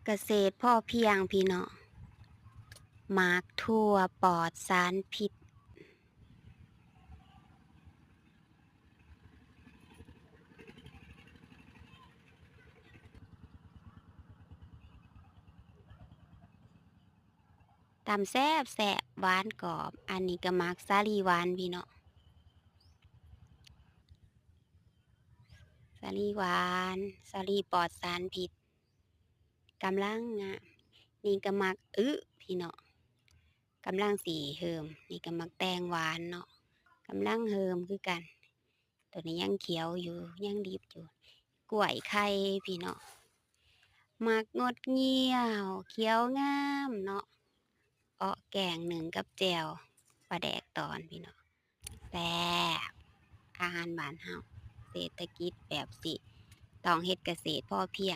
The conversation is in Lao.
ກະເສດພໍພຽງພີ່ນ້ອງ, ໝາກຖົ່ວປອດສານພິດ. ຕຳແຊບໆ ຫວານກອບ. ອັນນີ້ກະໝາກສາລີຫວານພີ່ນ້ອງ, ສາລີຫວານ ສາລີປອດສານພິດ. ກຳລັງງາມ. ນີ້ກະໝາກອຶພີ່ນ້ອງ, ກຳລັງຊິເຮີມ. ນີ້ກະໝາກແຕງຫວານເນາະ, ກຳລັງເຮີມຄືກັນ. ໂຕນີ້ຍັງຂຽວຢູ່ ຍັງດິບຢູ່. ກ້ວຍໄຂ່ພີ່ນ້ອງ, ໝາກງົດງຽວ ຂຽວງາມເນາະ, ເອາະແກງ ໜຶ້ງກັບແຈ່ວປາແດກຕອນພີ່ນ້ອງ. ແຊບ ອາຫານບ້ານເຮົາ ເສດຖະກິດແບບນີ້ ຕ້ອງເຮັດກະເສດພໍພຽງ